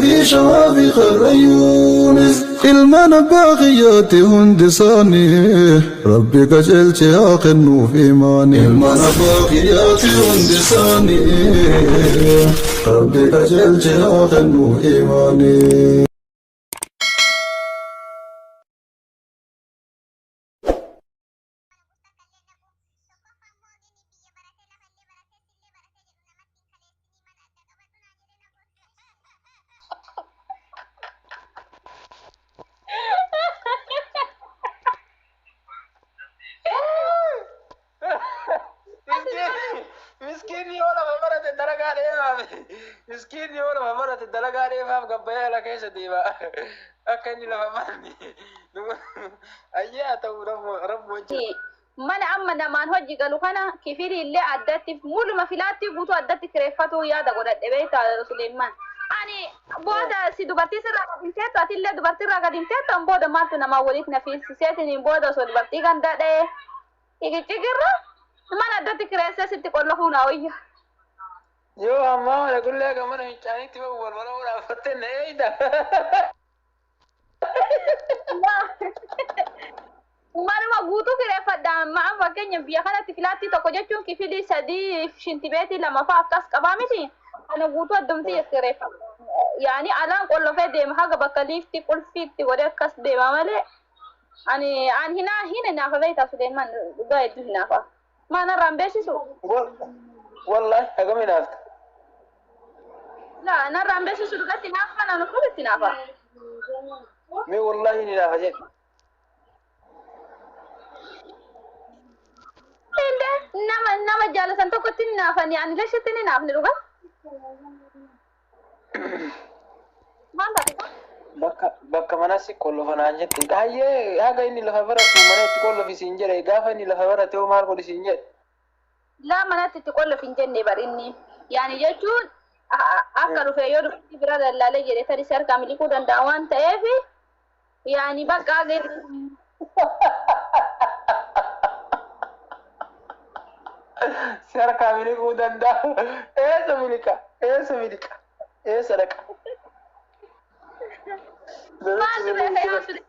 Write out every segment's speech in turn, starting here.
Fi Shawaa fi Karrayyuunis ilmaan abbaa kiyyaati hundi isaanii Rabbi qajeelche haa kennuuf imaanii. Ilmaan abbaa kiyyaati hundi isaanii Rabbi qajeelche haa kennuuf imaanii. Miskiinni yoo lafa barate dalagaa dheefaaf miskiinni yoo lafa barate dalagaa dheefaaf gabbayee ala keessa deema akka inni lafa baranne ayyee haa ta'u rabbu wajjin. Mana amma namaan hojji galu kana kifilii illee addatti muluma filaattii guutuu addatti kireeffatuu yaada godhadhe beektaa Suleeman. Ani booda si dubartii sirraa gad hin teettu ati illee dubartii irraa gad hin teettu an booda maaltu namaa walitti na fiilsiseetiin booda osoo dubartii ganda dha'ee ciqicciqirra mana addatti kireessee sitti qollofuu naa wayya. Yoo ammaa mana qullee kan mana fincaaniitti ba'u wal wal dhaabbattee na eeyda. Manuma guutuu kireeffadha amma amma fakkeenya biyya kanatti filaattii tokko jechuun kifilii sadii shintibeetii lama fa'a akkas qabaa miti. Kana guutuu addumti kireeffadha. Yaani alaan qollofee deema haga bakka liiftii qulfiitti godhee akkas deema malee. Ani an hinaa hin hinaafa beektaa Suleeman dhugaa hedduu hinaafa. Maa narraan beeksisu? Wallahi hagam hinaafta. Laa narraan beeksisu dhugatti hinaafa naan uffata hinaafa. Mee wallahi hin hinaafa jedhi. Inde nama nama jaalatan tokkotti hin hinaafani ani leshitti hin hinaafne dhugaa. Maal taate? Bakka bakka manas qollofanaan jette. Hayyee haga inni lafa baratu mana itti qollofi siin jedhe gaafa inni lafa barate hoo maal godhi siin jedhe. Laa manatti itti qollofi hin jenne bar inni. Yaani jechuun akka dhufe yoo dubartii bira lallaalee jedhe tarii si harkaa miliquu danda'a waan ta'eef yaani bakka haga inni Si harkaa miliquu danda'a. Eessa miliqa? Eessa miliqa? Eessa dhaqa? Maal beeka yaa sule.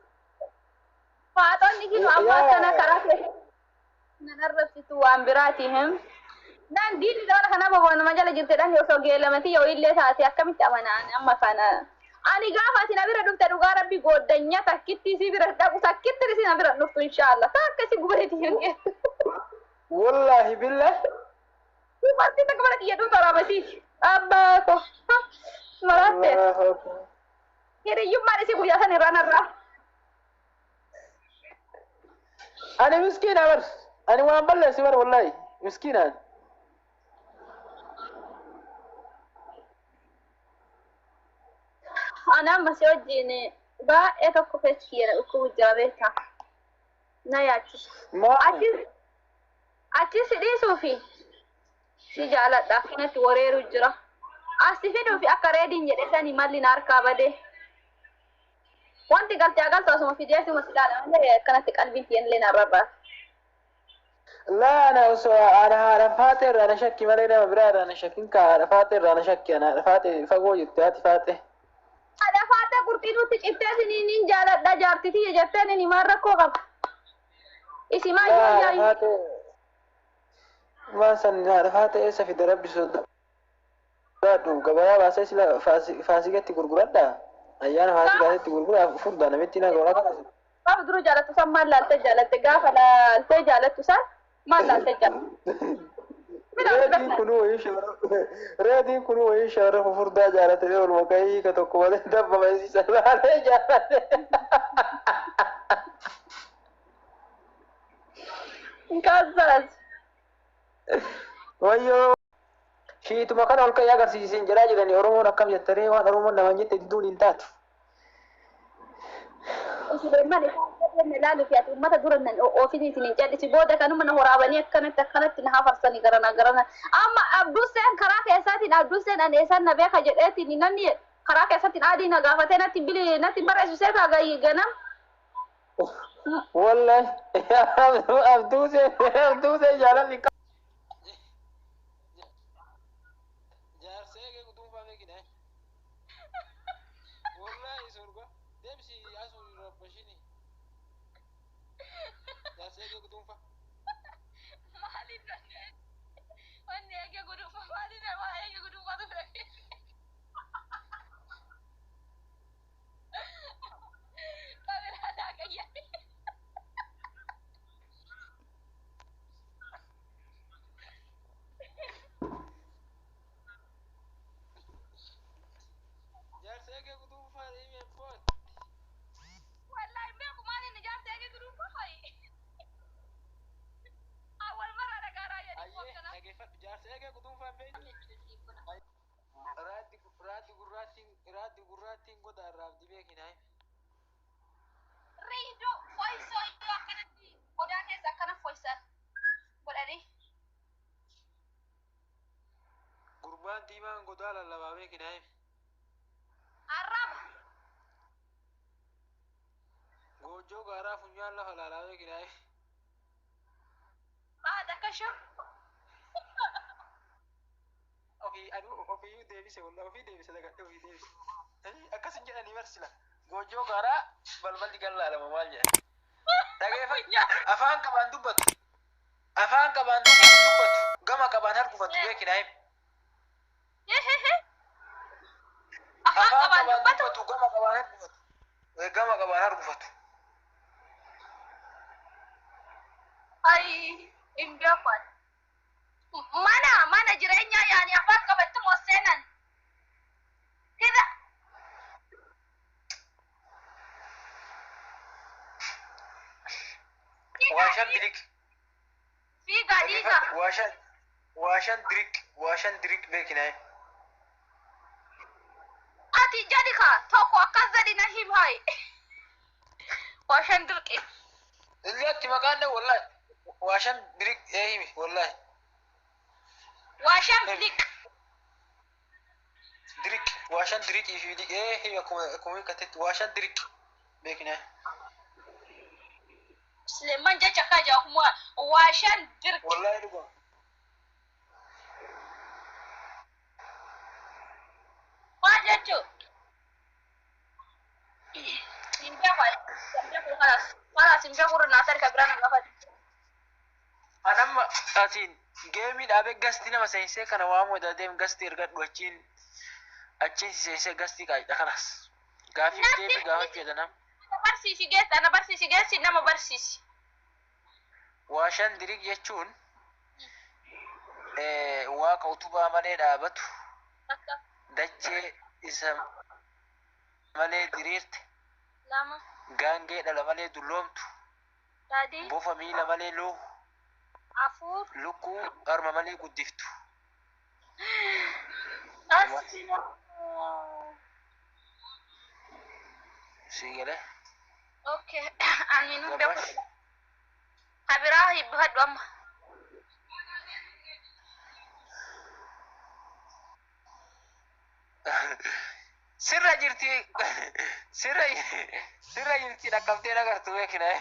Faaxonni kinu amma akkana karaa keessa nan arrabsitu waan biraati him. Naan diinni zamana kana boboonuma jala jirte dhan osoo geelamati yoo illee taate akkamitti amanaan amma kana. Ani gaafa ati na bira dhufte dhugaa rabbi gooddanya takkitti si bira dhaqu takkitti si na bira dhuftu inshaallah. Takka si gubateeti hin geessu. Wallaahi billah. Dubartii takka mana kiyya dhuftu araabasiiti. Abbaa ko. Maraatte. Hiriyyummaan isii guyyaa san irraa narraa. Ani miskiina bar. Ani waan balleessi bar wallahi. Miskiinaan. Ani amma si wajjin baay'ee tokko keessi kiyya na dhukkubu jira beektaa. Na yaachisa. Maali? Achi si dhiisuufi si jaaladha akkanatti wareeru jira. As si fiduufi akka reediin jedhe sani malli na harkaa badee. Wanti galtee agaltu asuma fidee suma si ilaala malee akkanatti qalbiin tiyya illee na rarraasa. Laa ana osoo ana haadha faaxee irraa na shakki malee nama biraa irraa na shakkin kaa haadha faaxee irraa na shakki ana haadha faaxee fagoo jirti haati faaxee. Haadha faaxee qurxii nutti cittee siniin nin jaaladha jaarti tiyya jettee nin himaan rakkoo qaba. Isi maa Laa yoo haadha yaayu. faaxee maan san haadha faaxee eessa fida rabbi sodaadhu gabayaa baasee sila faasigatti gurguradha ayyaana faasigaatti gurgura furdaa namitti na goona kana. Gaafa dura jaalattu san maal laaltee jaalatte gaafa laaltee jaalattu san maal laaltee jaalatte. Reediin kunuu wayii shamara reediin kunuu wayii shamara fufurdaa jaalate oluma ka'ee hiika tokko malee dabba baay'isiisa laalee jaalate. Kaasas. Wayyoo. Shiituma kana ol ka'ee agarsiisiin jedhaa jiranii Oromoon akkam jettanii waan Oromoon namaan jette diduun hin taatu. Suleeman isaan ilaalu fi ati uummata dura nan oofini isin hin callisi booda kanuma na horaabanii akkanatti akkanatti na hafarsanii garana garana amma Abduuseen karaa keessaatiin Abduuseen ani eessaan na beeka jedheetiin namni karaa keessaatiin adii na gaafatee natti bili natti barreessu seetaa ganam. Wallahi Abduuseen Abduuseen jaalalli Jaarsee eegee guduunfaa beekina. Jaarsa eegee guduunfaa deemee bood. Wallahi beeku maal inni jaarsa eegee guduunfaa hoyi. Awwal marra dhagaaraa jedhi Ayyee dhageeffadhu jaarsa eegee guduunfaa hin beekne. Raaddi raaddi gurraattiin raaddi gurraattiin goda irraaf dibee kinaayi. Riidoo foysoo iddoo akkanatti qodaa keessa akkana foysan godhanii. Gurbaan diimaan godaa lallabaa beekinaayi. Arraba. Goojjoo gaaraa funyaan lafa laalaa beekinaayi. Baada akka shur. Ofii anuu ofiiyyuu deebise wallah ofii deebise dagadhe ofii deebise. Akkas hin jedhanii barsila. Goojjoo gaaraa balballi gallaalama maal jedhan. Dhageeffadhu afaan qabaan dubbatu. Afaan qabaan dubbatu. Gama qabaan harkifatu beekinaayi. Afaan Afaan qabaan qabaan dubbatu. dubbatu gama qabaan harkifatu. Gama qabaan harkifatu. Ay, hin beeku. Mana mana jireenyaa yaani afaan qabattu moo seenan? Kida. Waashaan bilik. Fiigaa dhiigaa. Waashaan waashaan dirik waashaan dirik beekinaayi. Ati jadi ka tokko akkas jedhi na him hayi. Waashaan dirqi. Illatti maqaan dha wallahi. Waashaan birik ee himi wallahi. Waashaan bilik. Dirik waashaan dirikii fi bilik ee himi akkuma akkuma hiikkatetti waashaan dirik beekinaayi. Suleiman jecha kaa jaakumaa waashaan dirqi. Wallahi dhuga. Maal jechuu? Hin beeku. Hin beeku kalaas. Kalaas hin beeku naa tarka biraan na gaafadhu. Anamma asiin geemii dhaabee gasti nama seensee kana waamuu deem gasti ergadhu achiin achiin seensee gasti qaayidha kanas. Gaafii deebii gaafachuu jedha nama. Barsiisi geessi ana barsiisi geessi nama barsiisi. Waashaan dirik jechuun waaqa utubaa malee dhaabatu Takka dachee isa malee diriirte lama gaangee dhala malee dulloomtu sadii bofa miila malee loohu afur. lukkuu harma malee guddiftu. Asina. Sii galee Okay. Ani nu beeku. gabash Kabiraa hibbifadhu amma. Sirra jirti sirra sirra jirti dhaqqabtee dhagartu beekna.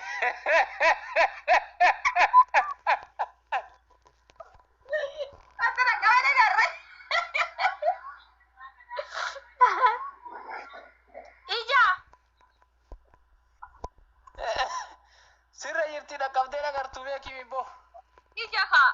Ati dhaqqabee dhagarre. Ija. Sirra jirti dhaqqabtee dhagartu beeki bimbo. Ija kaa.